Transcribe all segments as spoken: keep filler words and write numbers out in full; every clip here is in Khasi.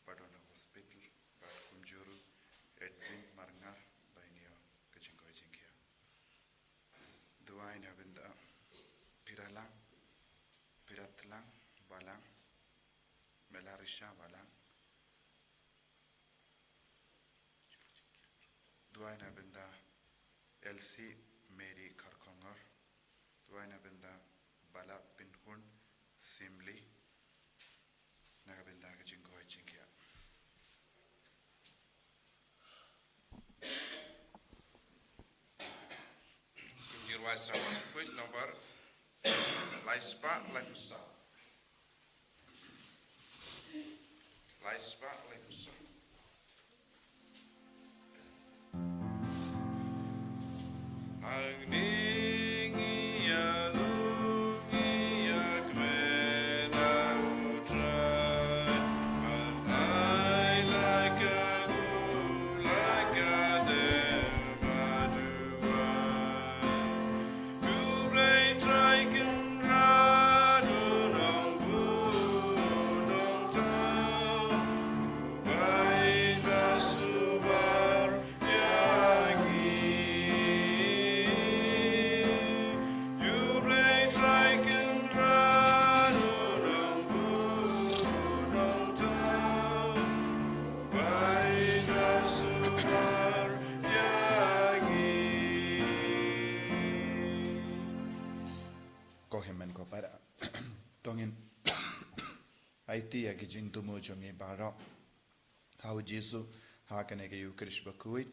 Ba don ha hospital, bad kumjuh ruh Edwin Marngar, ba in ïoh ka jingkoit jingkhiah. Duwai na ka bynta Piralang, Piratlang Balang, Melarisha Balang. Duwai na ka bynta Elsie Mary Kharkongor. Duwai na ka bynta Bala Pinhun Simli. Na ka bynta ka jingkoit jingkhiah. Jingduwai sa wan kuit nombar lai spah lai phew saw. Lai spah lai phew saw. Ko hynmen ko para. To ngin aiti ïa ki jingthmu jong ngi baroh ha u Jisu ha kane ka Eucharist bakhuid.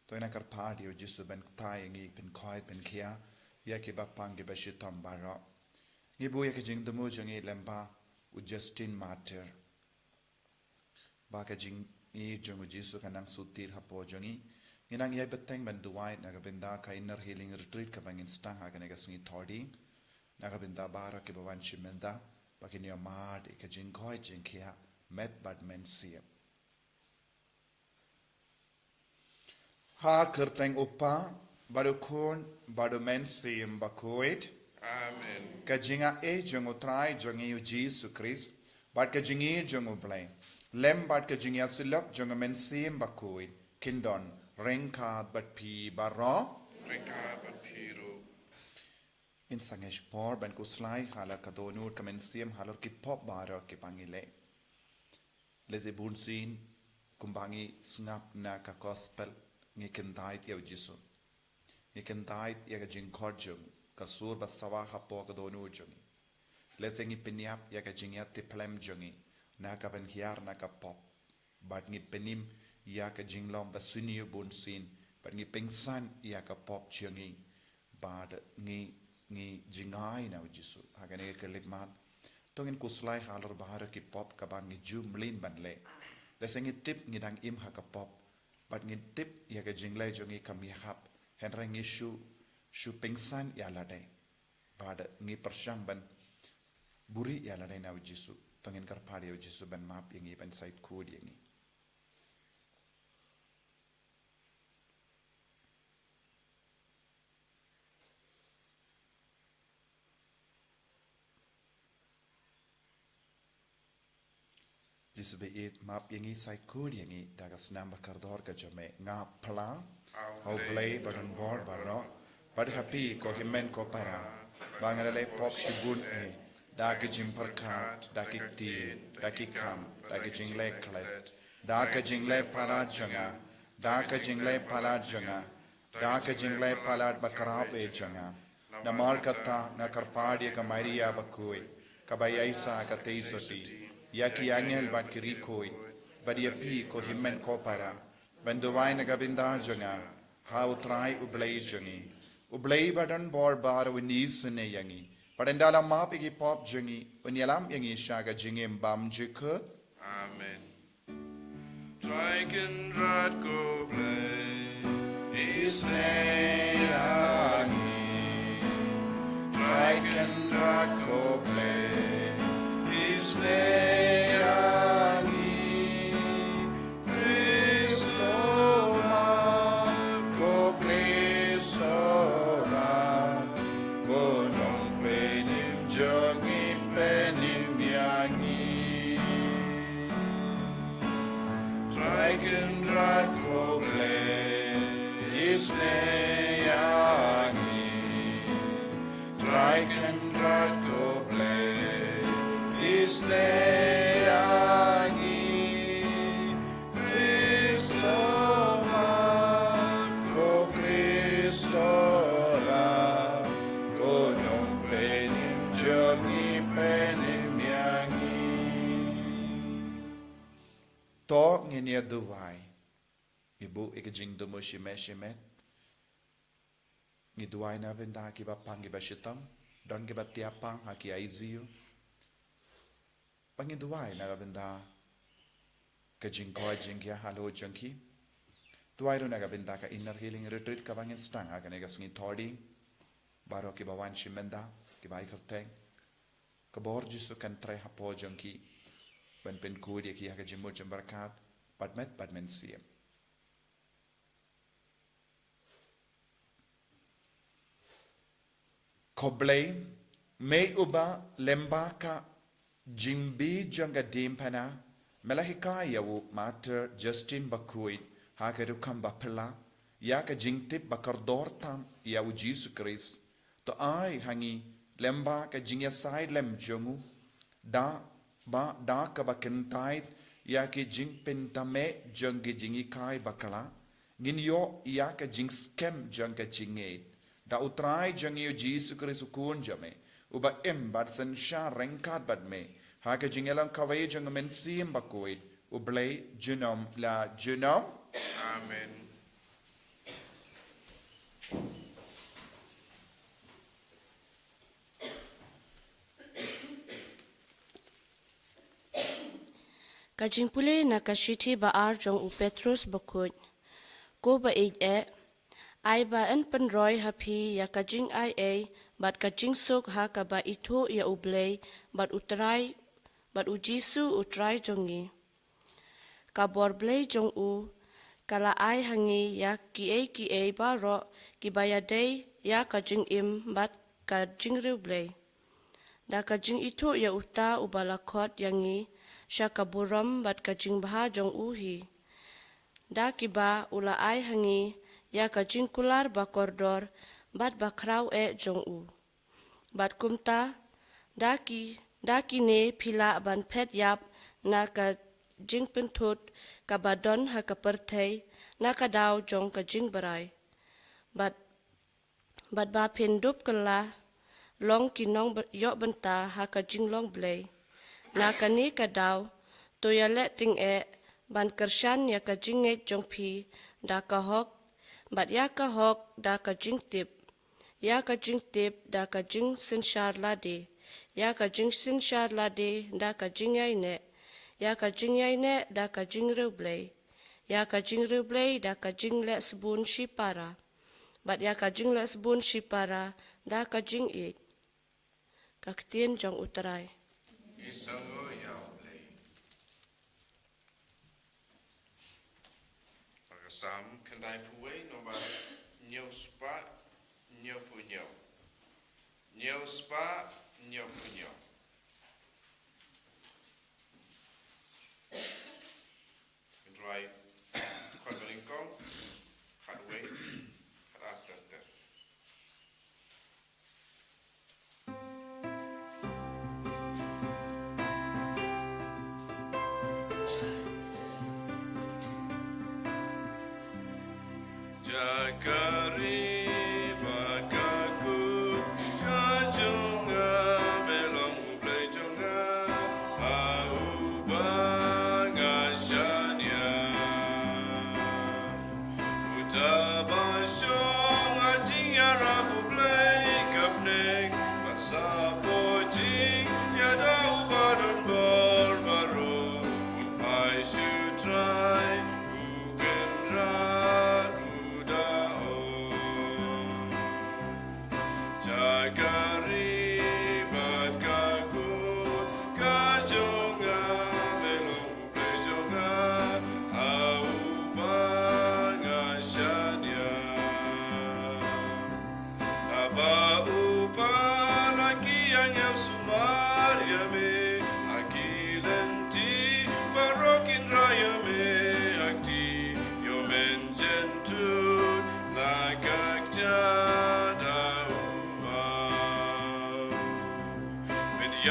To ngin kyrpad ïa u Jisu ban ktai ïa ngi, ban koit ban khiah ïa ki bapang ki bashitom baroh. Ngi buh ïa ki jingthmu jong ngi lyngba u Justin Martyr, ba ka jingïeit jong u Jisu kan nang shu tied hapoh jong ngi. Ngi nang ïai bteng ban duwai na ka bynta ka Inner Healing Retreat kaba ngin sdang ha kane ka sngi Thohdieng. Na ka bynta baroh kiba wan shim bynta, ba kin ïoh mad ïa ka jingkoit jingkhiah met bad mynsiem. Ha ka kyrteng u Kpa, bad u Khun, bad u Mynsiem Bakhuid. Amen. Ka jingaiei jong u Trai jong ngi u Jisu Khrist, bad ka jingïeit jong u Blei, lem bad ka jingïasyllok jong u Mynsiem Bakhuid, kin don ryngkat bad phi baroh. Ryngkat bad phi ruh. Ngin sa ngeit por ban khuslai ha la ka dohnud ka mynsiem halor ki pop baroh kiba ngi leh. Lehse bunsien kumba ngi sngap na ka gospel, ngi kyntait ïa u Jisu. Ngi kyntait ïa ka jingkhot jong u, ka sur ba sawa hapoh ka dohnud jong ngi. Lehse ngi pynïap ïa ka jingïatiplem jong ngi na ka ban hiar na ka pop. Bad ngi pynim ïa ka jinglong ba sniew bunsien, bad ngi pynsan ïa ka pop jong ngi. Bad ngi, ngi jngai na u Jisu ha kane ka khyllipmat. To ngin khuslai halor baroh ki pop kaba ngi ju mlien ban leh. Lehse ngi tip ngi dang im ha ka pop, bad ngi tip ïa ka jingleh jong ngi kam ïahap, hynrei ngi shu, shu pynsan ïa lade. Bad ngi pyrshang ban buhrieh ïa lade na u Jisu. To ngin kyrpad ïa u Jisu ban map ïa ngi, ban sait khuid ïa ngi. Jisu baieit, map ïa ngi, sait khuid ïa ngi da ka snam ba kordor ka jong me. Nga phla ha u Blei badonbor baroh, bad ha phi ko hynmen ko para, ba nga la leh pop shibun eh, da ki jingpyrkhat, da ki ktien, da ki kam, da ki jingleh klet, da ka jingleh palat jong nga, da ka jingleh palat jong nga, da ka jingleh palat ba khraw eh jong nga. Namar kata nga kyrpad ïa ka Maria bakhuid, kaba ïaisah ha ka theisotti, ïa ki angel bad ki riewkhuid, bad ïa phi ko hynmen ko para, ban duwai na ka bynta jong nga ha u Trai u Blei jong ngi. U Blei badonbor baroh un isynei ïa ngi, bad ynda la map ïa ki pop jong ngi, un ïalam ïa ngi sha ka jingim bymjukut. Amen. Trai Kynrad ko Blei, isynei ïa ngi. Trai Kynrad ko Blei, isynei ïa ngi. Khrist, ko map, ko Khrist, ko rah, ko nongpynim jong ngi, pynim ïa ngi. Kynrad ko Blei, isynei ïa ngi. Trai Kynrad ko Blei, isynei ïa ngi. Khrist, ko Khrist, ko Nongpynim jong ngi, pynim ïa ngi. To ngin ïa duwai. Ngi buh ïa ka jingduwai shimet shimet. Ngi duwai na bynta kiba pang kiba shitom, don kiba thiah pang ha ki I C U. Ba ngi duwai na ka bynta ka jingkoit jingkhiah halor jong ki. Duwai ruh na ka bynta ka Inner Healing Retreat kaba ngin sdang ha kane ka sngi Thohdieng. Baroh kiba wan shim bynta, kiba ai kyrteng. Ka bor Jisu kan trei hapoh jong ki ban pynkhuid ïa ki ha ka jingmut jingpyrkhat bad met bad mynsiem. Ko Blei, me uba lyngba ka jingbi jong ka diengphna me la hikai ïa u Martyr Justin Bakhuid ha ka rukom ba phylla ïa ka jingtip ba kordor tam ïa u Jisu Khrist. To ai ha ngi lyngba ka jingïasaid lem jong u, da ba da kaba kyntait ïa ki jingpyntymmen jong ki jinghikai bakla, ngin ïoh ïa ka jingskhem jong ka jingngeit. Da U Trai jong ngi U Jisu Khrist U Khun jong me, uba im bad synshar ryngkat bad me ha ka jingïalang kawei jong U Mynsiem Bakhuid, U Blei junom la junom. Amen. Ka jingpule na ka shithi ba ar jong u Petros Bakhuid. Ko ba ïeit eh, ai ba yn pynroi ha phi ïa ka jingai ei bad ka jingsuk ha kaba ithuh ïa U Blei bad U Trai, bad U Jisu U Trai jong ngi. Ka bor Blei jong u ka la ai ha ngi ïa kiei kiei baroh kiba ïadei ïa ka jingim bad ka jingriewblei, da ka jingithuh ïa uta uba la khot ïa ngi sha ka burom bad ka jingbha jong u hi. Da kiba u la ai ha ngi ïa ka jingkular ba kordor bad ba khraw eh jong u. Bad kumta, da ki, da kine phi lah ban phet ïap na ka jingpynthut kaba don ha ka pyrthei na ka daw jong ka jingbrai. Bad, bad ba phin dup kylla long ki nongïoh bynta ha ka jinglong Blei. Na kane ka daw, to ïaleh tyngeh ban kyrshan ïa ka jingngeit jong phi da ka hok, bad ïa ka hok da ka jingtip. Ïa ka jingtip da ka jingsynshar lade. Ïa ka jingsynshar lade da ka jingïaineh. Ïa ka jingïaineh da ka jingriewblei. Ïa ka jingriewblei da ka jingleh sbun shipara. Bad ïa ka jingleh sbun shipara da ka jingïeit. Ka ktien jong U Trai. Ngi sngew ïa U Blei. Ka Salm khyndaiphew wei, nombar hynñiew spah hynñiewphew hynñiew. Hynñiew spah hynñiewphew hynñiew. Hynrei, khot ba nyngkong, khatwei, khatar ter ter. Jaka ri bad ka kut ka jong nga, me long U Blei jong nga, ha uba nga shaniah. Uta ba shong ha jingïarap U Blei ka bneng, bad shapoh jingïada U Badonbor baroh, un phai sha U Trai U Kynrad u da ong.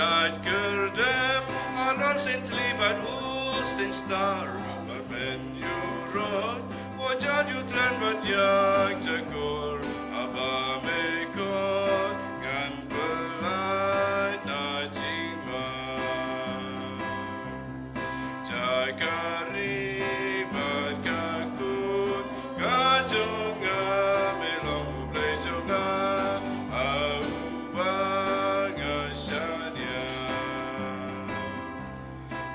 Kat kerdem, alor sentli bad u senstar, bad men yu rot, wajat yu tren bad yak jakor, aba me kot, ngan pelai na jingma. Jakari bad ka kut ka jong nga, me long U Blei jong nga, a uba nga shaniah.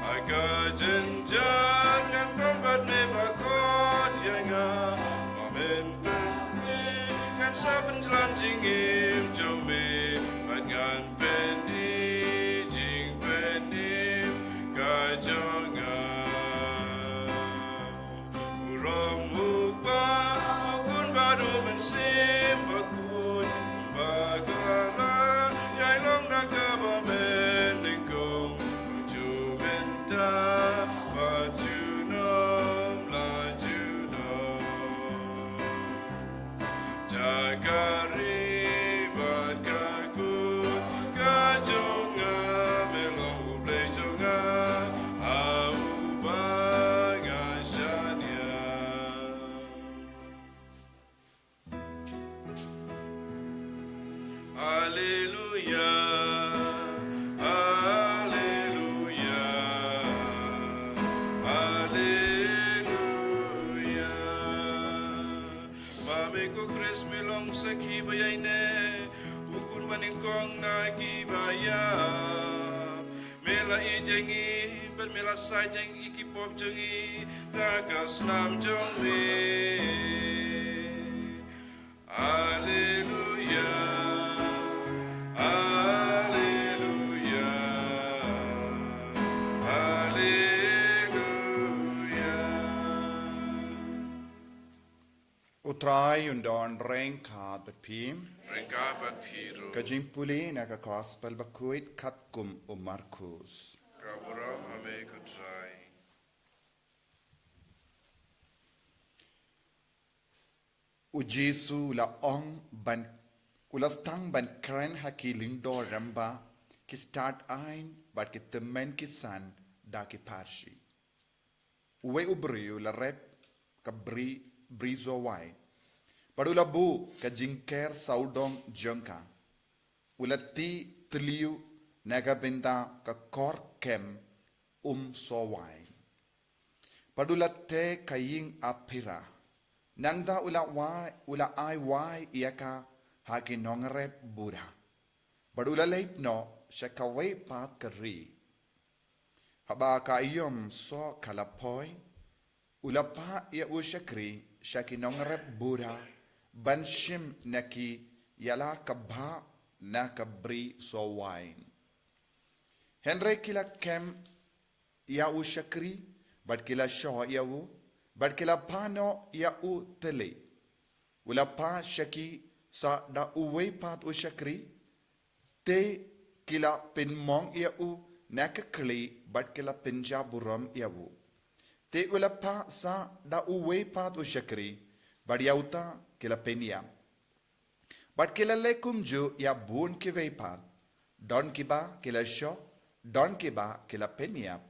Ha ka jynjar ngan pang bad me ba kot ïa nga, ba men pynlong ngan sa pynjlan jingim jong me, bad ngan pyni jingpynim ka jong nga. Burom U Kpa, U Khun bad U Mynsiem Bakhuid, ba ka la ïai long na kaba mynnyngkong, ju mynta bad junom la junom. Jakari bad ka kut ka jong nga, me long U Blei jong nga, a uba nga shaniah. Alleluia, alleluia, alleluia. Ba me ko Khrist me long sakhi ba ïaineh, U Khun banyngkong na kiba ïap. Me la ïeit ïa ngi, bad me la sait ïa ngi ki pop jong ngi, da ka snam jong me. Alleluia, alleluia, alleluia. U Trai un don ryngkat bad phi. Ryngkat bad phi ruh. Ka jingpule na ka Gospel Bakhuid katkum u Markus. Ka burom ha me ko Trai. U Jisu u la ong ban, u la sdang ban kren ha ki lyngdoh rangbah, ki stad aiñ bad ki tymmen ki san da ki pharshi. Uwei u briew u la rep ka bri, bri soh wai, bad u la buh ka jingker sawdong jong ka. U la tih tliw na ka bynta ka kor kem um soh wai, bad u la teh ka ïing aphira. Nangta u la wai, u la ai wai ïa ka ha ki nongrep bura, bad u la leit noh sha kawei pat ka ri. Haba ka aïom soh ka la poi, u la phah ïa u shakri sha ki nongrep bura ban shim na ki ïa la ka bhah na ka bri soh wai. Hynrei ki la kem ïa u shakri, bad ki la shoh ïa u, bad ki la phah noh ïa u thylliej. U la phah sha ki sa da uwei pat u shakri, te ki la pynmong ïa u na ka khlieh, bad ki la pynjah burom ïa u. Te u la phah sa da uwei pat u shakri, bad ïa uta ki la pynïap. Bad ki la leh kumjuh ïa bun kiwei pat. Don kiba ki la shoh, don kiba ki la pynïap.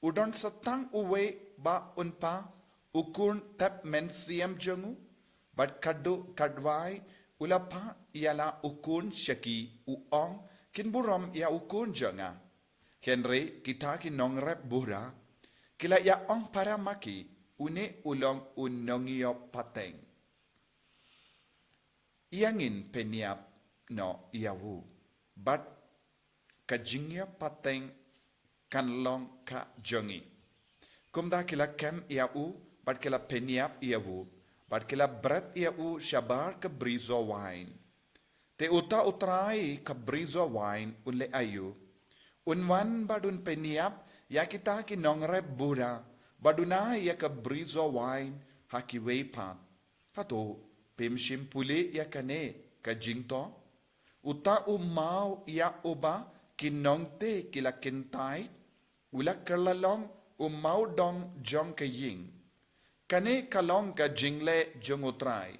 U don sa tang uwei ba un phah u khun thep mynsiem jong u? Bad katduh katwai u la phah ïa la u khun sha ki, u ong, kin burom ïa u khun jong nga. Hynrei kita ki nongrep bura ki la ïa ong para ma ki, une u long u nongïoh pateng. Ïa ngin pynïap noh ïa u, bad ka jingïoh pateng kan long ka jong ngi. Kumta ki la kem ïa u, bad ki la pynïap ïa u, bad ki la bret ïa u shabar ka bri soh wai. Te uta u trai ka bri soh wai un leh aïu? Un wan bad un pynïap ïa kita ki nongrep bura, bad un ai ïa ka bri soh wai ha kiwei pat. Hato phim shym pule ïa kane ka jingthoh? Uta u maw ïa uba ki nongtei ki la kyntait, u la kylla long u mawdong jong ka ïing. Kane ka long ka jingleh jong u Trai,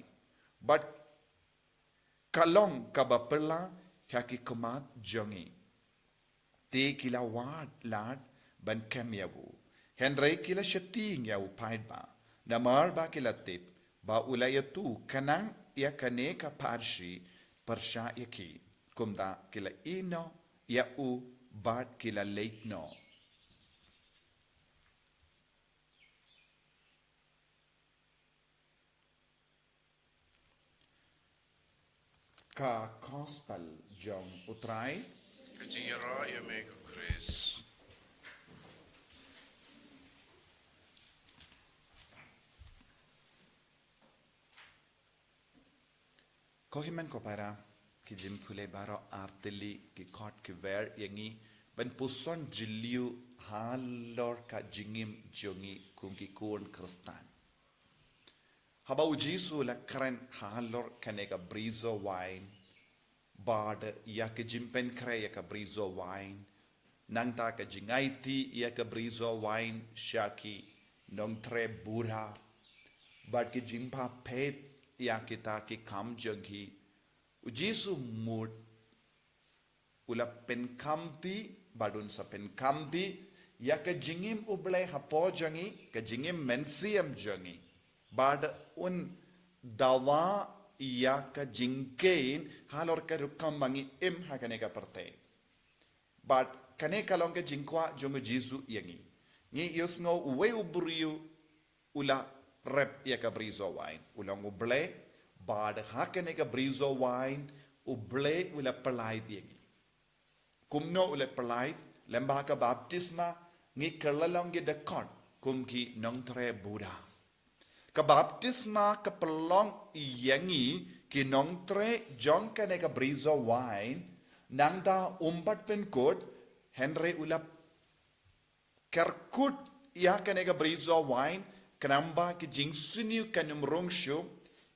bad ka long kaba phylla ha ki khmat jong ngi. Te ki la wad lad ban kem ïa u. Hynrei ki la sheptieng ïa u paidbah, namar ba ki la tip ba u la ïathuh khnang ïa kane ka pharshi pyrshah ïa ki. Kumta ki la ïehnoh ïa u bad ki la leit noh. Ka Gospel jong U Trai. Ka jingïarap ïa me ko Khrist. Ko hynmen ko para, ki jingpule baroh artylli ki khot ki wer ïa ngi ban puson jylliew halor ka jingim jong ngi kum ki khun Khristan. Haba U Jisu u la kren halor kane ka brisoh wain, bad ïa ka jingpynkhreh ïa ka brisoh wain, nangta ka jingaiti ïa ka brisoh wain sha ki nongtrei bura, bad ki jingpynpeit ïa kita ki kam jong ki, U Jisu mut u la pynkhamti, bad un sa pynkhamti ïa ka jingim U Blei hapoh jong ngi, ka jingim mynsiem jong ngi. Bad un dawa ïa ka jingkheiñ halor ka rukom ba ngi im ha kane ka pyrthei. Bad kane ka long ka jingkwah jong U Jisu ïa ngi. Ngi ïohsngew uwei u briew u la rep ïa ka brisoh wain, u long U Blei, bad ha kane ka brisoh wain U Blei u la pyllait ïa ngi. Kumno u la pyllait? Lyngba ka baptisma ngi kylla long ki dkhot kum ki nongtrei bura. Ka baptisma ka pynlong ïa ngi ki nongtrei jong kane ka brisoh wain, nangta um pat pynkut, hynrei u la kyrkut ïa kane ka brisoh wain, khnang ba ki jingsniew kan ym rung shuh,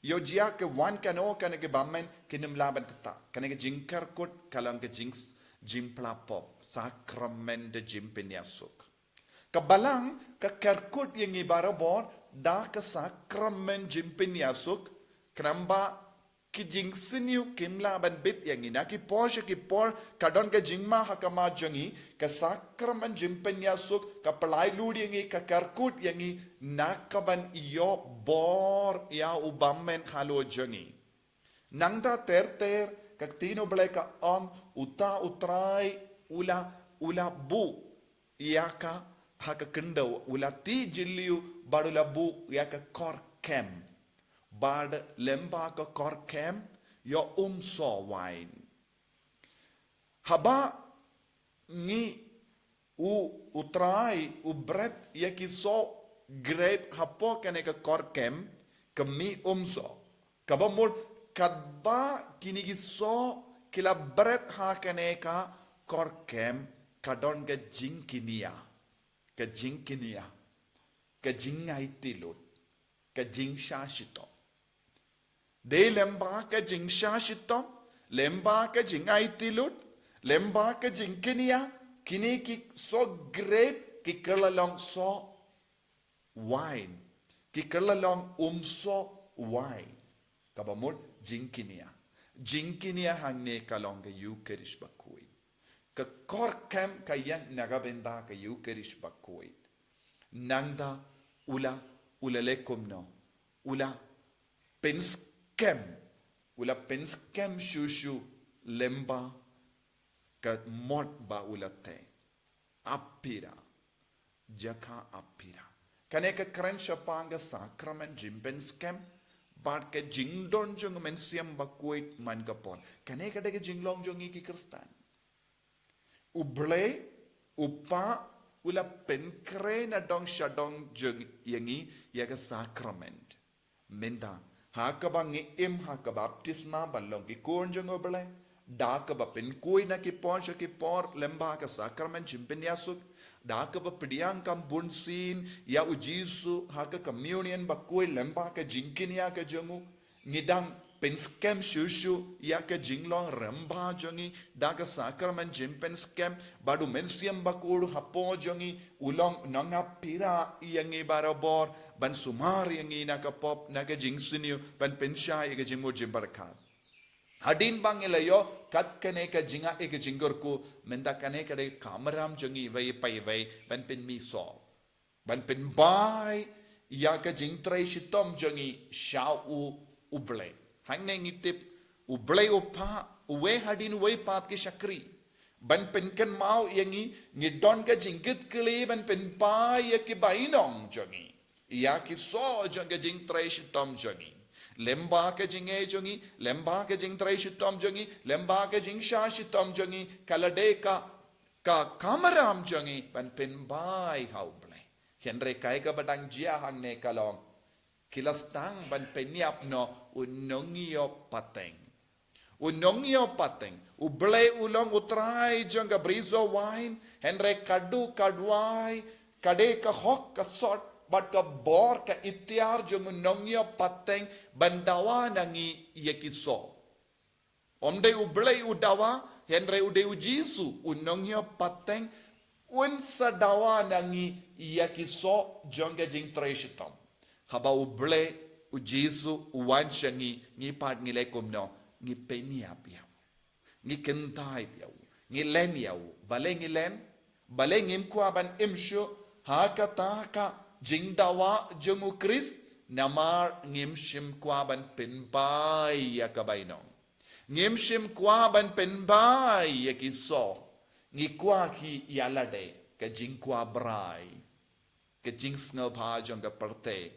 ïoh jia ka wan kano kano ki bymman kin ym lah ban ktah. Kane ka jingkyrkut ka long ka jing, jingpla pop, sakramen da jingpynïasuk. Ka Balang ka kyrkut ïa ngi barabor da ka sakramen jingpynïasuk, khnang ba ki jingsniew kim lah ban bit ïa ngi. Na ki por sha ki por ka don ka jingma ha khmat jong ngi, ka sakramen jingpynïasuk ka pyllait lut ïa ngi, ka kyrkut ïa ngi na ka ban ïoh bor ïa u bymman halor jong ngi. Nangta ter ter ka ktien U Blei ka ong, uta U Trai u la, u la buh ïa ka ha ka khyndew, u la tih jylliew bad u la buh ïa ka kor kem. Bad lyngba ka kor kem ïoh um soh wain. Haba ngi, u, U Trai u bret ïa ki soh grep hapoh kane ka kor kem, ka mih um soh. Kaba mut katba kine ki soh ki la bret ha kane ka kor kem, ka don ka jingkñia, ka jingkñia, ka jingaiti lut, ka jingshah shitom. Dei lyngba ka jingshah shitom, lyngba ka jingaiti lut, lyngba ka jingkñia, kine ki soh grep ki kylla long soh wain, ki kylla long um soh wain. Kaba mut jingkñia. Jingkñia hangne ka long ka Ïukharist bakhuid. Ka kor kem ka ïeng na ka bynta ka Ïukharist bakhuid. Nangta u la, u la leh kumno? U la pynskhem, u la pynskhem shuh shuh lyngba ka mot ba u la teh. Apira. Jaka apira. Kane ka kren shaphang ka sakramen jingpynskhem bad ka jingdon jong u Mynsiem Bakhuid man ka por. Kane ka dei ka jinglong jong ngi ki Khristan. U Blei, u Kpa, u la pynkhreh na dong sha dong jong ïa ngi ïa ka sakramen. Mynta, ha kaba ngi im ha ka baptisma ban long ki khun jong u Blei, da kaba pynkhuid na ki por sha ki por lyngba ka sakramen jingpynïasuk, da kaba pdiang kam bunsien ïa u Jisu ha ka communion bakhuid lyngba ka jingkñia ka jong u, ngi dang pynskhem shuh shuh ïa ka jinglong rangbah jong ngi da ka sakramen jingpynskhem, bad u Mynsiem Bakhuid hapoh jong ngi u long nongap pyrshah ïa ngi barabor, ban sumar ïa ngi na ka pop, na ka jingsniew, ban pynshai ïa ka jingmut jingpyrkhat. Hadien ba ngi la ïoh kat kane ka jingïaid ka jingkyrkhu, mynta kane ka dei ka kamram jong ngi iwei pa iwei ban pynmih soh, ban pynbai ïa ka jingtrei shitom jong ngi sha u, U Blei. Hangne ngi tip U Blei u phah uwei hadien uwei pat ki shakri ban pynkynmaw ïa ngi, ngi don ka jingkitkhlieh ban pynbai ïa ki bainong jong ngi, ïa ki soh jong ka jingtrei shitom jong ngi. Lyngba ka jingngeit jong ngi, lyngba ka jingtrei shitom jong ngi, lyngba ka jingshah shitom jong ngi, ka la dei ka, ka kamram jong ngi ban pynbai ha U Blei. Hynrei kaei kaba dang jia hangne ka long, ki la sdang ban pynïap noh u nongïoh pateng. U nongïoh pateng. U Blei u long U Trai jong ka brisoh wain, hynrei ka dei ka duwai, ka dei ka hok ka sot bad ka bor ka iktiar jong u nongïoh pateng ban dawa na ngi ïa ki soh. Ym dei U Blei u dawa, hynrei u dei U Jisu, u nongïoh pateng, un sa dawa na ngi ïa ki soh jong ka jingtrei shitom. Haba U Blei, U Jisu u wan sha ngi, ngi pat ngi leh kumno? Ngi pynïap ïa u, ngi kyntait ïa u, ngi len ïa u. Balei ngi len? Balei ngim kwah ban im shuh ha kata ka jingdawa jong U Khrist? Namar ngim shym kwah ban pynbai ïa ka bainong. Ngim shym kwah ban pynbai ïa ki soh. Ngi kwah ki ïa lade, ka jingkwah brai, ka jingsngewbha jong ka pyrthei,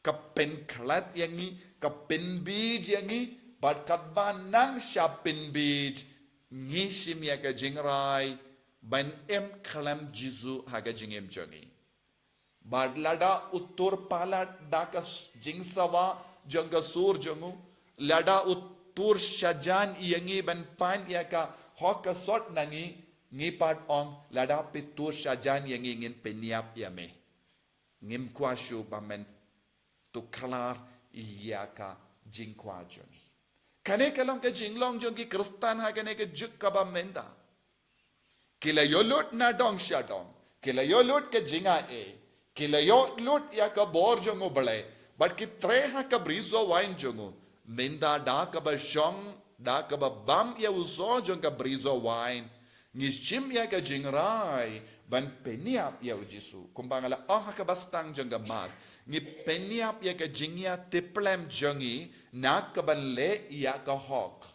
ka pynkhlad ïa ngi, ka pynbeit ïa ngi, bad katba nang sha pynbeit, ngi shim ïa ka jingrai ban im khlem Jisu ha ka jingim jong ngi. Bad lada u tur palat da ka s-, jingsawa jong ka sur jong u, lada u tur shajan ïa ngi ban pan ïa ka hok ka sot na ngi, ngi pat ong, lada phi tur shajan ïa ngi, ngin pynïap ïa me. Ngim kwah shuh ba men tuklar ïa ka jingkwah jong ngi. Kane ka long ka jinglong jong ki Khristan ha kane ka juk kaba mynta. Ki la ïoh lut na dong sha dong, ki la ïoh lut ka jingaiei, ki la ïoh lut ïa ka bor jong U Blei, bad ki trei ha ka brisoh wain jong u. Mynta da kaba shong, da kaba bam ïa u soh jong ka brisoh wain, ngi shim ïa ka jingrai ban pynïap ïa U Jisu. Kumba nga la ong ha kaba sdang jong ka Mass, ngi pynïap ïa ka jingïatiplem jong ngi na kaban leh ïa ka hok.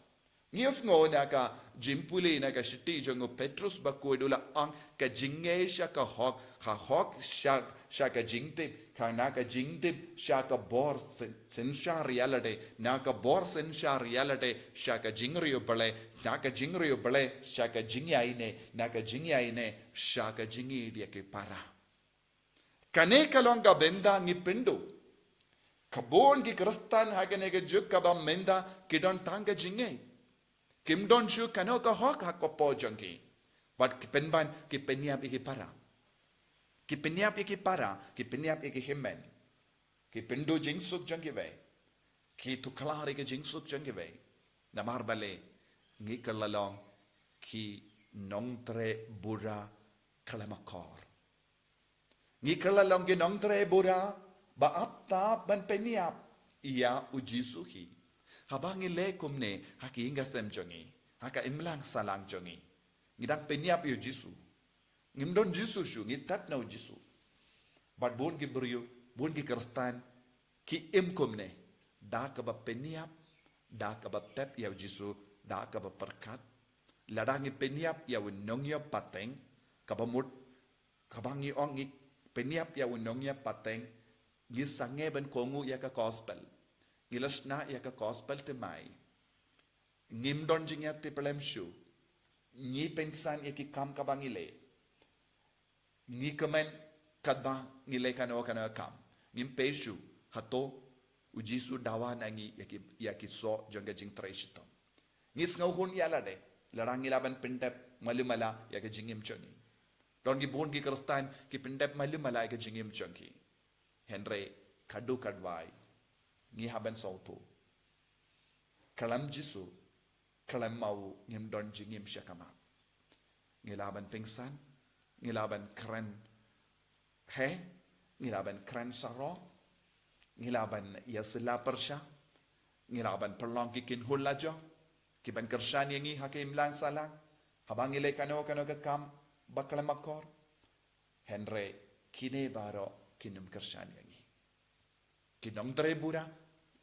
Ngi sngew na ka jingpule na ka shithi jong u Petrus bakhuid u la ong, ka jingngeit sha ka hok, ka hok sha, sha ka jingtip, ka na ka jingtip sha ka bor syn-, synshar ïalade, na ka bor synshar ïalade sha ka jingriewblei, na ka jingriewblei sha ka jingïaineh, na ka jingïaineh sha ka jingïeit ïa ki para. Kane ka long ka bynta ngi pynduh. Ka bun ki Khristan ha kane ka juk kaba mynta ki don tang ka jingngeit. Kim don shuh kano ka hok ha ka por jong ki. Bad ki pynban ki pynïap ïa ki para. Ki pynïap ïa ki para, ki pynïap ïa ki hynmen. Ki pynduh jingsuk jong kiwei. Ki tuklar ïa ki jingsuk jong kiwei. Namar balei? Ngi kylla long ki nongtrei bura khlem akor. Ngi kylla long ki nongtrei bura ba ap tap ban pynïap ïa U Jisu hi. Haba ngi leh kumne ha ki ïing ki sem jong ngi, ha ka imlang sahlang jong ngi, ngi dang pynïap ïa U Jisu. Ngim don Jisu shuh, ngi tep na U Jisu. Bad bun ki briew, bun ki Khristan, ki im kumne, da kaba pynïap, da kaba tep ïa U Jisu, da kaba pyrkhat. Lada ngi pynïap ïa u nongïap pateng, kaba mut, kaba ngi ong ngi pynïap ïa u nongïap pateng, ngi sangeh ban kohnguh ïa ka gospel. Ngi la shna ïa ka gospel thymmai. Ngim don jingïatiplem shuh. Ngi pynsan ïa ki kam kaba ngi leh. Ngi kmen katba ngi leh kano kano ka kam. Ngim peit shuh hato U Jisu dawa na ngi ïa ki, ïa ki soh jong ka jingtrei shitom. Ngi sngewhun ïalade, lada ngi lah ban pyndep malu mala ïa ka jingim jong ngi. Don ki bun ki Khristan ki pyndep malu mala ïa ka jingim jong ki. Hynrei ka dei ka duwai, ngi hap ban sngewthuh, khlem Jisu, khlem ma u ngim don jingim sha khmat. Ngi lah ban pynsan, ngi lah ban kren heh, ngi lah ban kren sarong, ngi lah ban ïasylla pyrshah, ngi lah ban pynlong ki kynhun lajong. Ki ban kyrshan ïa ngi ha ka imlang sahlang haba ngi leh kano kano ka kam ba khlem akor. Hynrei kine baroh kin ym kyrshan ïa ngi. Ki nongtrei bura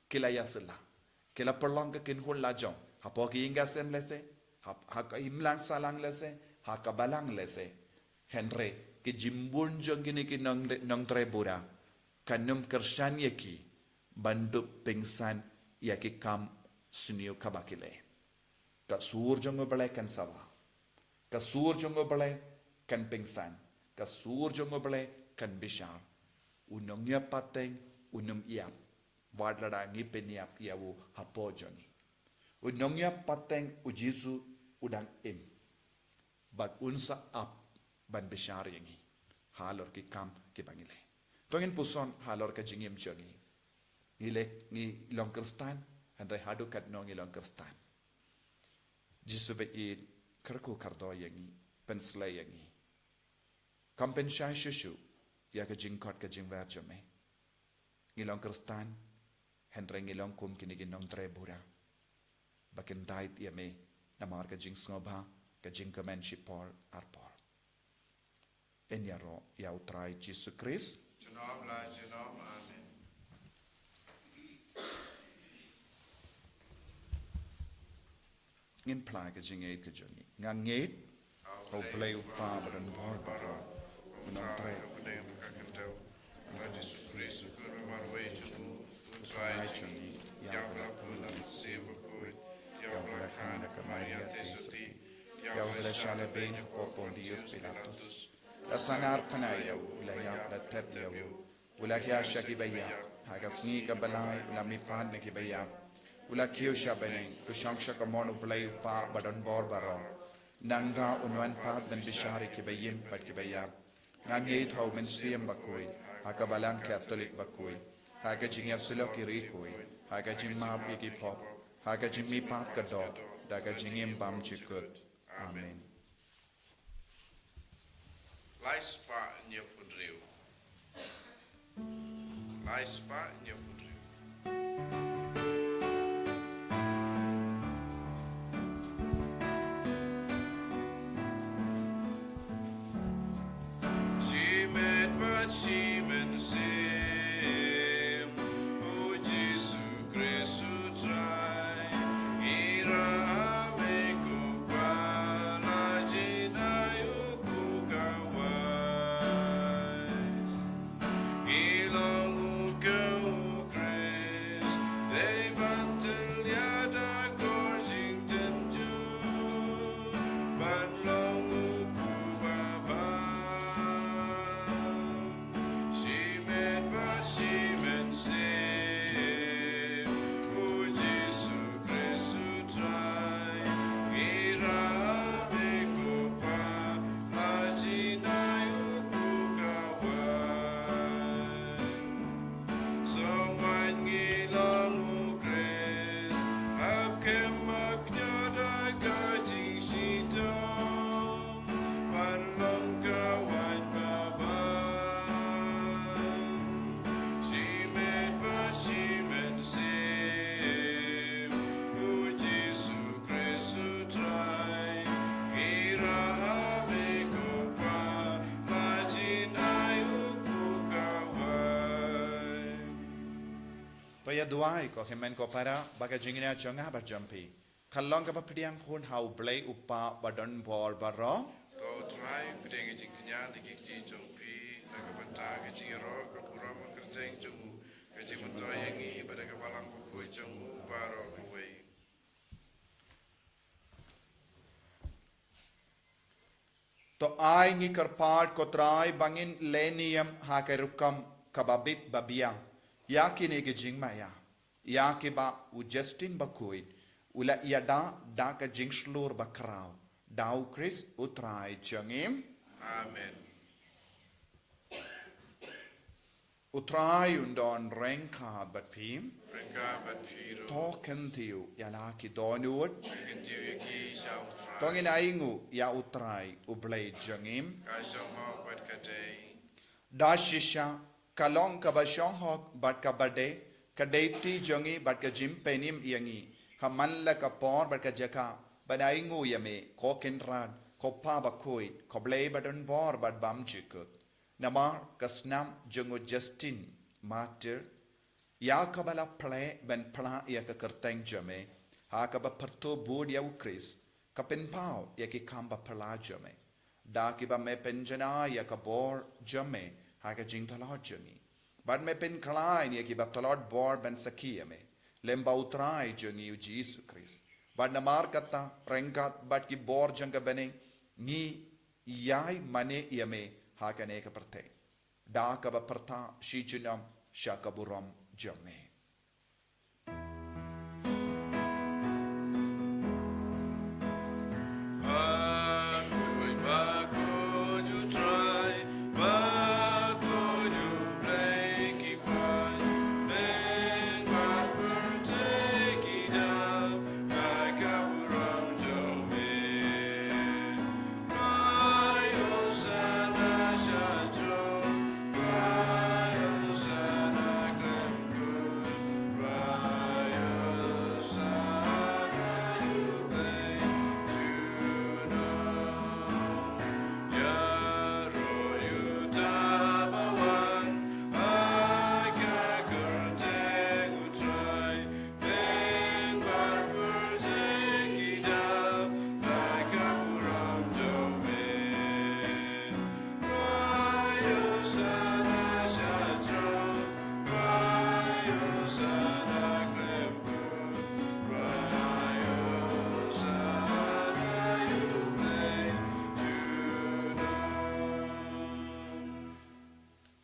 ki la ïasylla, ki la pynlong ka kynhun lajong hapoh ki ïing ki sem lehse, ha, ha ka imlang sahlang lehse, ha ka balang lehse. Hynrei ki jingbun jong kine ki nong, nongtrei bura kan ym kyrshan ïa ki ban dup pynsan ïa ki kam sniew kaba ki leh. Ka sur jong U Blei kan sawa. Ka sur jong U Blei kan pynsan. Ka sur jong U Blei kan bishar. U nongïap pateng un ym ïap wat lada ngi pynïap ïa u hapoh jong ngi. U nongïap pateng U Jisu u dang im. Bad un sa ap ban bishar ïa ngi halor ki kam kiba ngi leh. To ngin puson halor ka jingim jong ngi. Ngi leh, ngi long Khristan, hynrei haduh katno ngi long Khristan? Jisu ba ïeit, kyrkhu kyrdoh ïa ngi, pynsleh ïa ngi. Kham pynshai shuh shuh ïa ka jingkhot ka jingwer jong me. Ngi long Khristan, hynrei ngi long kum kine ki nongtrei bura ba kin dait ïa me namar ka jingsngewbha, ka jingkmen shipor arpor. Yn ïaroh ïa U Trai Jisu Khrist. Junom la junom. Amen. Ngin phla ka jingngeit ka jong ngi. Nga ngeit ha U Blei U Kpa ba don bor baroh, U Nongtrei, U Nongpynim ka kynthei, bad Jisu Khrist U Khun ba marwei jong U Trai jong ngi, ïa U ba la pun na ka mynsiem bakhuid, ïa U ba la kha na ka Maria theisotti, ïa U ba la shah lehbeiñ hapoh Pontius Pilatus. La sahnarphna ïa U, la ïap, la thep ïa U, U la hiar sha kiba ïap, ha ka sngi kaba lai U la mihpat na kiba ïap, U la kiew sha bneng, U shong sha ka mon U Blei U Kpa ba don bor baroh. Nangta Un wan pat ban bishar ïa kiba im bad kiba ïap. Nga ngeit ha U Mynsiem Bakhuid, ha ka Balang Katholik bakhuid, ha ka jingïasyllok ïa ki riewkhuid, ha ka jingmap ïa ki pop, ha ka jingmihpat ka doh, da ka jingim bymjukut. Amen. Lai spah hynñiew phew hynriew. Lai spah hynñiew phew hynriew. Shimet bad shimynsiem, U Jisu Khrist U Trai, ngi ïarap ïa me ko Kpa, la jin ai u ko kawei. Ngi long u ko U Khrist, dei ban tyllia da ka jingtynjuh, ban long u ko ba bang. Shimet bad shimynsiem, U Jisu Khrist U Trai, ngi ïarap ïa me ko Kpa, la jin ai u ko kawei. Sngewbha ngi long U Khrist, hap kem hap ñiah da ka jingshitom, ban long ka waiñ ba bang. Shimet bad shimynsiem, U Jisu Khrist U Trai, ngi ïarap ïa me ko Kpa, la jin ai u ko kawei. To ïa duwai ko hynmen ko para, ba ka jingïaid jong nga bad jong phi kan long kaba pdiang khun ha U Blei U Kpa ba don bor baroh. To U Trai, pdiang ka jingkñia na ki kti jong phi, na ka bynta ka jingïaroh ka burom ka kyrteng jong u, ka jingmyntoi ïa ngi bad ïa ka Balang Bakhuid jong u baroh kawei. To ai ngi kyrpad ko Trai ba ngin leh niam ha ka rukom kaba bit ba biang ïa kine ki jingmaïa, ïa kiba u Justin Bakhuid u la ïada da ka jingshlur bakhraw, da U Khrist U Trai jong ngi. Amen. U Trai un don ryngkat bad phi. Ryngkat bad phi ruh. To kyntiew ïa la ki dohnud. Kyntiew ïa ki sha U Trai. To ngin ainguh ïa U Trai U Blei jong ngi. Ka shong hok bad ka dei. Da shisha ka long kaba shong hok bad kaba dei, ka dei kti jong ngi bad ka jingpynim ïa ngi Ka man la ka por bad ka jaka ban ainguh ïa me, ko Kynrad, ko Pa Bakhuid, ko Blei badonbor bad bymjukut. Namar ka snam jong u Justin Martyr, ïa kaba la plie ban phla ïa ka kyrteng jong me, ha kaba pyrthuh bud ïa u Khrist, ka pynpaw ïa ki kam baphylla jong me. Da kiba me pynjanai ïa ka bor jong me ha ka jingtlot jong ngi. Bad me pynkhlaiñ ïa kiba tlot bor ban sakhi ïa me, lem bad u Trai jong ngi u Jisu Khrist. Bad namar kata, ryngkat bad ki bor jong ka bneng, ngi ïai mane ïa me ha kane ka pyrthei. Da kaba pyrta shi junom sha ka burom jong me.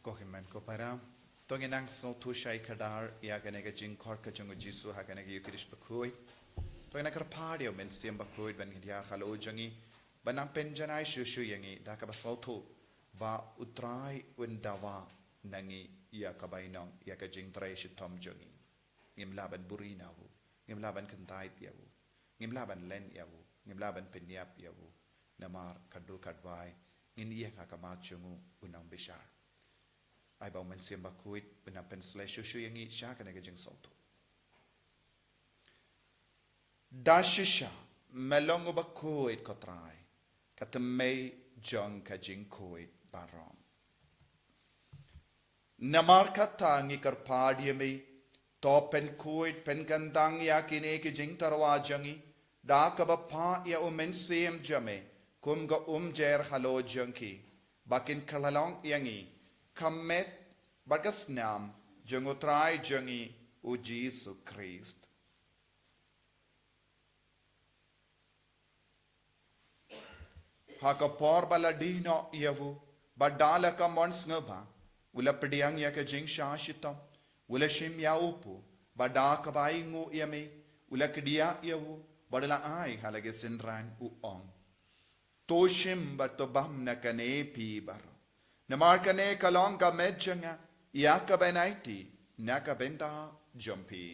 Ko hynmen ko para, to ngin nang sngewthuh shai khadar ïa kane ka jingkhot ka jong u Jisu ha kane ka Ïukharist bakhuid. To ngin nang kyrpad ïa u Mynsiem Bakhuid ban ngin ïar halor jong ngi, ban nang pynjanai shuh shuh ïa ngi da kaba sngewthuh ba u Trai un dawa na ngi ïa ka bainong, ïa ka jingtrei shitom jong ngi. Ngim lah ban buhrieh na u, ngim lah ban kyntait ïa u, ngim lah ban len ïa u, ngim lah ban pynïap ïa u. Namar katto katwai ngin ïeng ha khmat jong u u nongbishar. Ai ba u Mynsiem Bakhuid un nang pynsleh shuh shuh ïa ngi sha kane ka jingsngewthuh. Da shisha me long uba khuid ko Trai, ka tymmen jong ka jingkhuid baroh. Namar kata ngi kyrpad ïa me, to pynkhuid pynkyndang ïa kine ki jingtyrwa jong ngi da kaba phah ïa u Mynsiem jong me kum ka umjer halor jong ki, ba kin kylla long ïa ngi ka met bad ka snam jong u Trai jong ngi u Jisu Khrist. Ha ka por ba la die noh ïa u, bad da la ka mon sngewbha, u la pdiang ïa ka jingshah shitom, u la shim ïa u kpu, bad da kaba ainguh ïa me, u la kdiah ïa u, bad u la ai ha la ki synran, u ong: To shim bad to bam na kane phi baroh. Namar kane ka long ka met jong nga, ïa kaban aiti na ka bynta jong phi.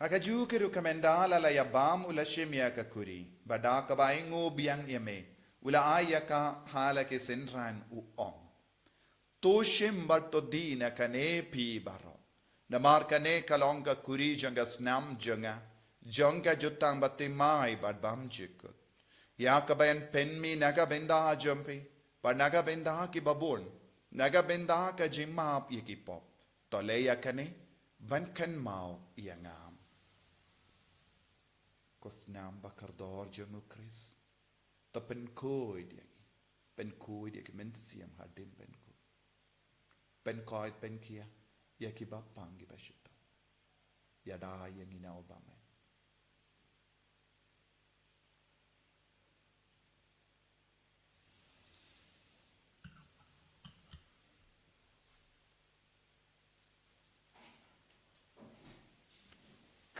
Ha kajuh ka ruh, ka mynta la la ïa bam, u la shim ïa ka kuri, bad da kaba ainguh biang ïa me, u la ai ïa ka ha la ki synran, u ong: To shim bad to die na kane phi baroh. Namar kane ka long ka kuri jong ka snam jong nga, jong ka jutang bathymmai bad bymjukut, ïa kaban pynmih na ka bynta jong phi bad na ka bynta ki babun, na ka bynta ka jingmap ïa ki pop. To leh ïa kane ban kynmaw ïa nga. Ko snam bakordor jong u Khrist, to pynkhuid ïa ngi, pynkhuid ïa ki mynsiem hadien pynkhuid. Pynkhuid pynkhia ïa ki bapang ki bashitom. Ïada ïa ngi na u bymman.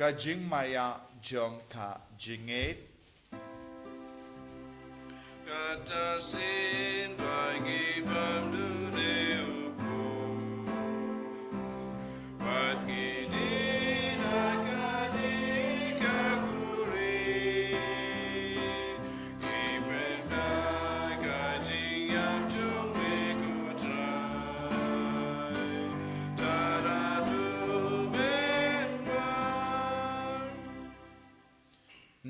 Ka jingmaïa jong ka jingngeit. Kata shisien ba ngi bam ïa u Blei, bad ngi die na kane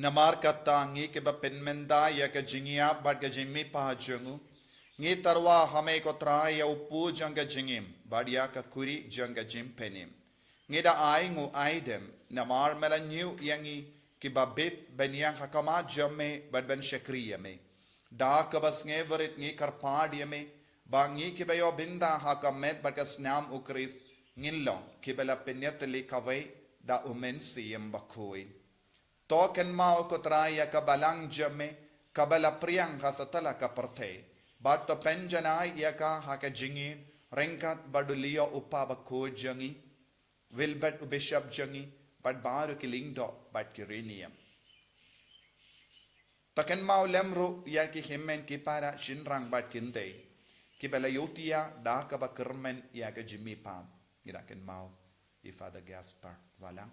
Namar kata ngi kiba pynmynta ïa ka jingïap bad ka jingmihpat jong u, ngi tyrwa ha me ko Trai ïa u pu jong ka jingim bad ïa ka khuri jong ka jingpynim. Ngi da ai nguh ai dem namar me la ñiew ïa ngi kiba bit ban ïeng ha khmat jong me bad ban shakri ïa me. Da kaba sngewrit ngi kyrpad ïa me ba ngi kiba ïoh bynta ha ka met bad ka snam u Khrist ngin long kiba la pynïatylli kawei da u Mynsiem Bakhuid. To kynmaw ko Trai ïa ka balang jong me kaba la phriang ha satlak ka pyrthei, bad to pynjanai ïa ka ha ka jingim ryngkat bad u Leo u Kpa Bakhuid jong ngi, Wilbert u Bishop jong ngi, bad baroh ki lyngdoh bad ki riewniam. To kynmaw lem ruh ïa ki hynmen ki para, shynrang bad kynthei kiba la ïohthiah da kaba kyrmen ïa ka jingmihpat. Ngi da kynmaw i Father Gaspar Walang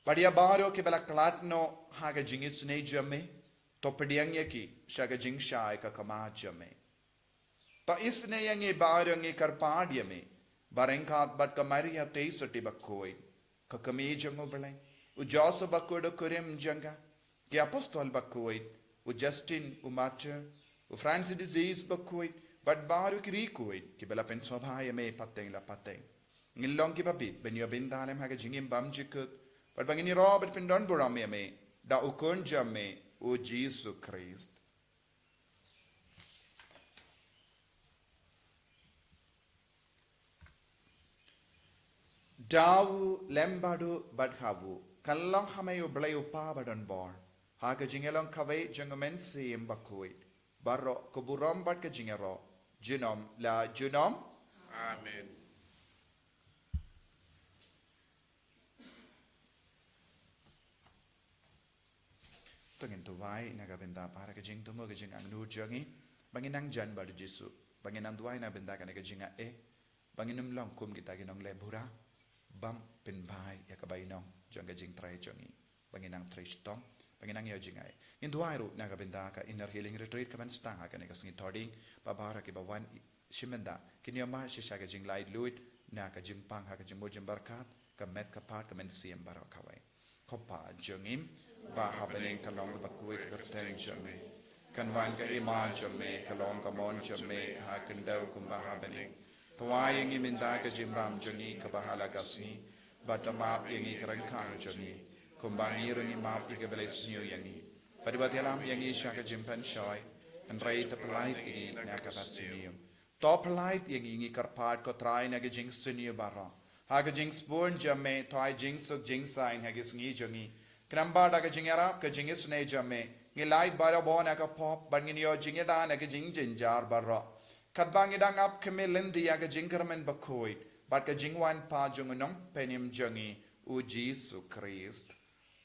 bad ïa baroh kiba la khlad noh ha ka jingisynei jong me. To pdiang ïa ki sha ka jingshai ka khmat jong me. To isynei ïa ngi baroh, ngi kyrpad ïa me ba ryngkat bad ka Maria Theisotti Bakhuid, ka Kmie jong u Blei, u Joseph Bakhuid u kurim jong ka, ki Apostol Bakhuid, u Justin u Martyr, u Francis de Assisi Bakhuid, bad baroh ki riewkhuid kiba la pynsngewbha ïa me pateng la pateng, ngin long kiba bit ban ïoh bynta lem ha ka jingim bymjukut, bad ba ngin ïaroh bad pyndon burom ïa me da u Khun jong me u Jisu Khrist. Da u, lem bad u, bad ha u, kan long ha me U Blei U Kpa badonbor, ha ka jingïalong kawei jong U Mynsiem Bakhuid, baroh ka burom bad ka jingïaroh, junom la junom. Amen. To ngin duwai na ka bynta para ka jingthmu ka jingangnud jong ngi, ba ngin nang jan bad u Jisu, ba ngin nang duwai na ka bynta kane ka jingaiei, ba ngin ym long kum kita ki nongleh bura bym pynbha ïa ka bainong jong ka jingtrei jong ngi, ba ngin nang trei shitom, ba ngin nang ïoh jingaiei. Ngin duwai ruh na ka bynta ka Inner Healing Retreat ka ban sdang ha kane ka sngi Thohdieng, ba baroh kiba wan shimet da kin ïoh mad shisha ka jinglaitluid na ka jingpang ha ka jingmut jingpyrkhat, ka met ka phad ka mynsiem baroh kawei. Ko Pa jong ngi ba ha bneng, kan long kaba khuid ka kyrteng jong me, kan wan ka hima jong me, kan long ka mon jong me ha khyndew kumba ha bneng. To ai ïa ngi mynta ka jingbam jong ngi kaba ha la ka sngi, bad to map ïa ngi ki ryngkang jong ngi, kumba ngi ruh ngi map ïa kiba la isniew ïa ngi, bad wat ïalam ïa ngi sha ka jingpynshoi, hynrei to pyllait ïa ngi na kaba sniew. To pyllait ïa ngi, ngi kyrpad ko Trai, na ka jingsniew baroh. Ha ka jingsbun jong me to ai jingsuk jingsaiñ ha ki sngi jong ngi. Khnang ba da ka jingïarap ka jingisynei jong me, ngin lait barabor na ka pop, bad ngin ïoh jingïada na ka jingjynjar baroh, katba ngi dang ap khmih lynti ïa ka jingkyrmen bakhuid bad ka jingwan pat jong u Nongpynim jong ngi u Jisu Khrist.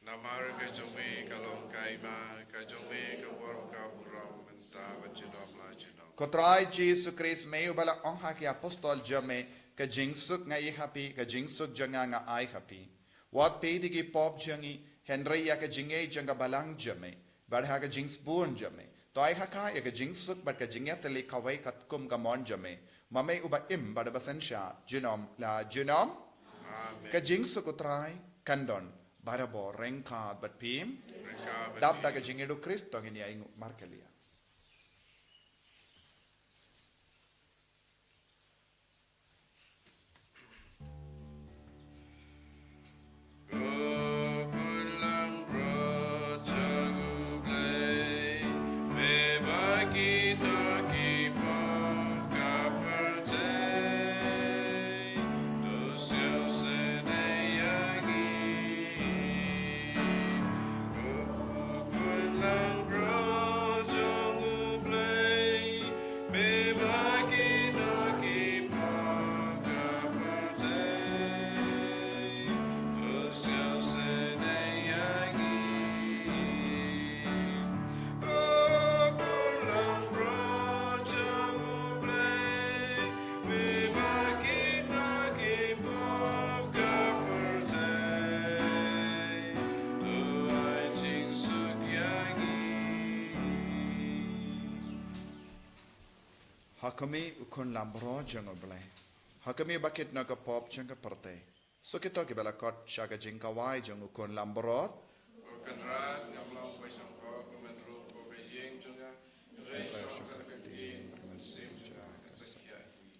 Namar ka jong me ka long ka hima, ka jong me ka bor, ka burom, mynta bad junom la junom. Ko Trai Jisu Khrist, me uba la ong ha ki apostol jong me, ka jingsuk nga ai ha phi, ka jingsuk jong nga nga ai ha phi. Wat peit ïa ki pop jong ngi, hynrei ïa ka jingïeit jong ka balang jong me, bad ha ka jingsbun jong me to ai ha ka ïa ka jingsuk bad ka jingïatylli kawei katkum ka mon jong me, ma me uba im bad uba synshar junom la junom. Amen. Ka jingsuk u Trai kan don barabor ryngkat bad phi. Ryngkat bad phi. Dap da ka jingïeit u Khrist to ngin ïa ainguh markylliang. Ha khmih u Khun Lambrot jong u Blei. Ha khmih ba kit na ka pop jong ka pyrthei. Sa kito kiba la khot sha ka jingkhawai jong u Khun Lambrot. Kynrad, ngam long uba shongkor, kumne ruh ba ka ïing jong nga, hynrei shong tang ka ktien, mynsiem jong nga kan sa khia hi.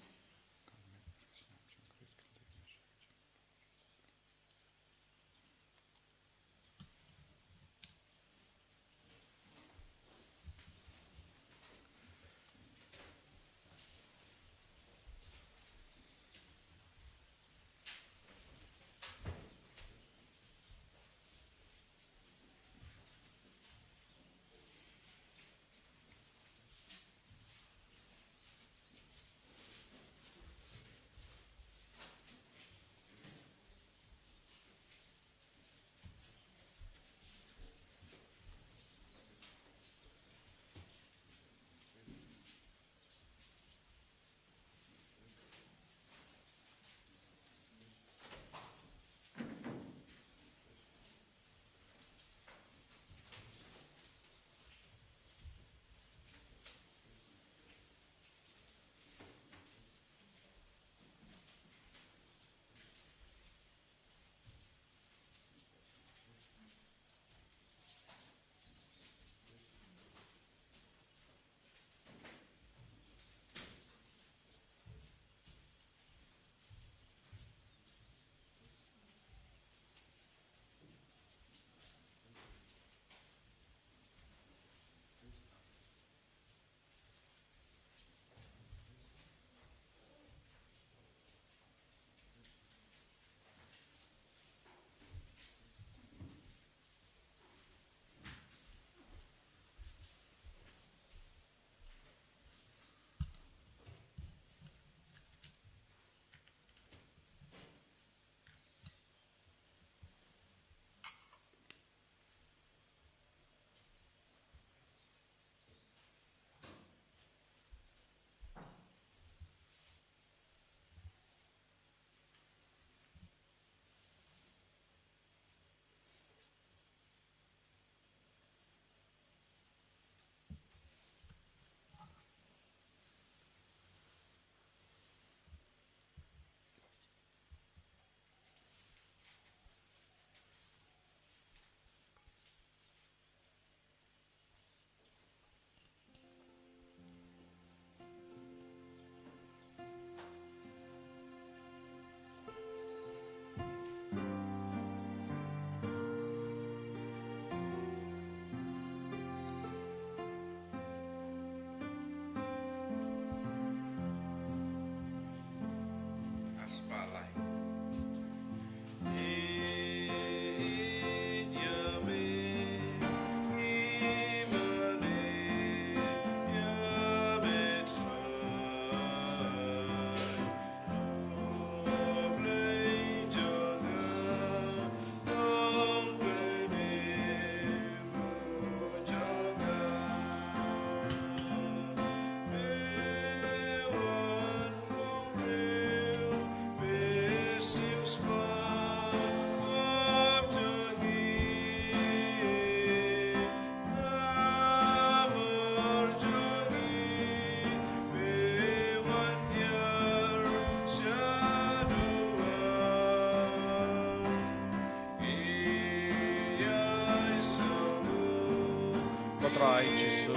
Ko Trai Jisu,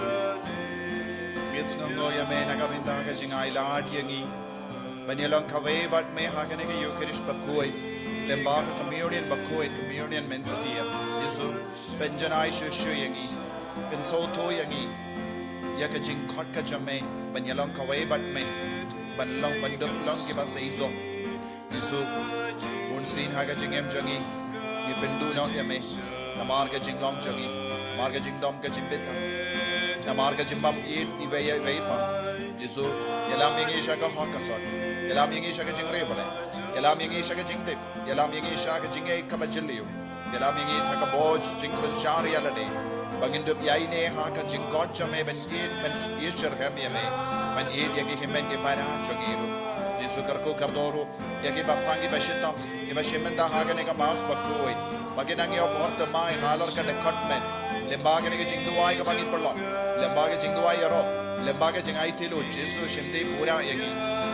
ngi sngewnguh ïa me na ka bynta ka jingai lad ïa ngi ban ïalong kawei bad me ha kane ka Eucharist bakhuid, lyngba ka Communion bakhuid, Communion mynsiem. Jisu, pynjanai shuh shuh ïa ngi, pynsngewthuh ïa ngi ïa ka jingkhot ka jong me ban ïalong kawei bad me, ban long, ban dup long kiba seisoh. Jisu, bunsien ha ka jingim jong ngi, ngi pynduh noh ïa me namar ka jinglong jong ngi, namar ka jingdom ka jingbit, namar ka jingbym ïeit iwei ïa iwei pat. Jisu, ïalam ïa ngi sha ka hok ka sot, ïalam ïa ngi sha ka jingriewblei, ïalam ïa ngi sha ka jingtip, ïalam ïa ngi sha ka jingïeit kaba jylliew, ïalam ïa ngi sha ka bor jingsynshar ïa lade, ba ngin dup ïaineh ha ka jingkhot jong me ban ïeit, ban ïeit shitrhem ïa me, ban ïeit ïa ki hynmen ki para jong ngi ruh. Jisu, kyrkhu kyrdoh ruh ïa kiba pang, kiba shitom, kiba shim bynta ha kane ka Mass bakhuid, ba kin nang ïoh bor thymmai halor ka dkhot me, lyngba kane ka jingduwai kaba ngi pynlong, lyngba ka jingduwai ïaroh, lyngba ka jingaiti lut. Jisu, shimti pura ïa ngi.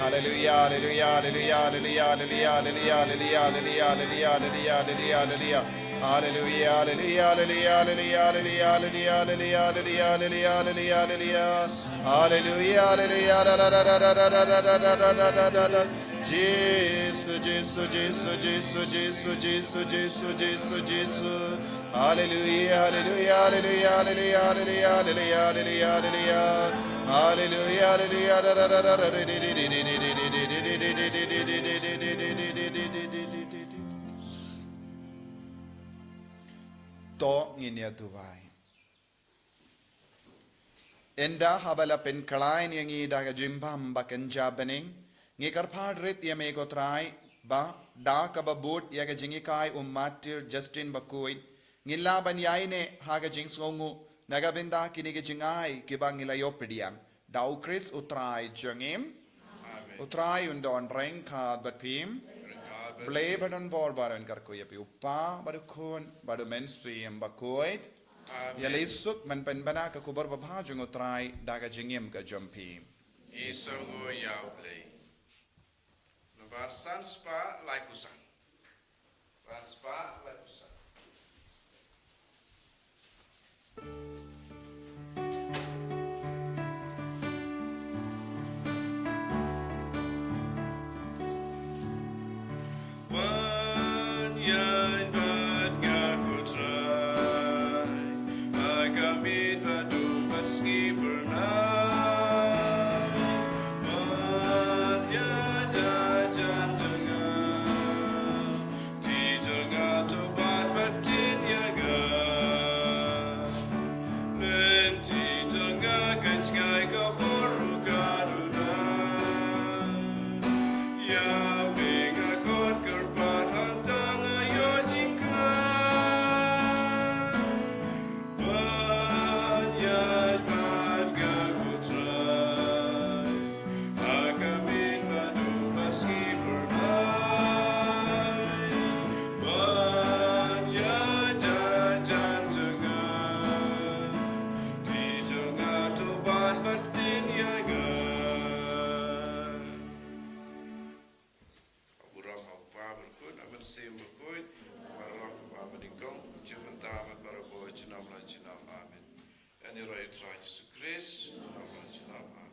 Hallelujah, hallelujah, hallelujah, hallelujah, hallelujah, hallelujah, hallelujah, hallelujah, hallelujah, hallelujah, hallelujah. Hallelujah, hallelujah, hallelujah, hallelujah, hallelujah, hallelujah, hallelujah, hallelujah. Hallelujah, hallelujah, da, da, da. Jisu, Jisu, Jisu, Jisu, Jisu, Jisu, Jisu, Jisu, Jisu. Hallelujah, hallelujah, hallelujah, hallelujah, hallelujah, hallelujah, hallelujah. Hallelujah, hallelujah, da, da, da, da, da. To ngin ïa duwai. Ynda haba la pynkylla ïa ngi da ka jingbam ba kynja bneng, ngi kyrpad rit ïa me ko Trai, ba da kaba bud ïa ka jinghikai u martir Justin bakhuid, ngin lah ban ïaineh ha ka jingsngewnguh na ka bynta kine ki jingai kiba ngi la ïoh pdiang. Da u Khrist u Trai jong ngi. Amen. U Trai un don ryngkat bad phi. Ryngkat bad phi. Blei ba don bor baroh un kyrkhu ïa phi, u Kpa bad u Khun bad u Mynsiem Bakhuid. Amen. Ïaleh suk ban pynbna ka khubor babha jong u Trai da ka jingim ka jong phi. Ngi sngewnguh ïa u Blei. Nambar san spah laiphew san. San spah laiphew san. Wan ïaid bad nga ko Trai, ha ka miet ba dum bad sngi byrnai. Wan ïaid hajan jong nga, ti jong nga to bat bad ktien ïa nga. Lynti jong nga ka jngai ka bor ruh ka duna. Ïa me nga khot kyrpad hangta nga ïoh jingkhlaiñ. Wan ïaid bad nga ko Trai, ha ka miet ba dum bad sngi byrnai. Wan ïaid hajan jong nga, ti jong nga to bat bad ktien ïa nga. Burom ha u Kpa bad u Khun bad u Mynsiem Bakhuid, baroh kumba nyngkong, mynta bad barabor, junom la junom. Amen. Ïa ngi ruh ïa u Trai Jisu Khrist, junom la junom. Amen.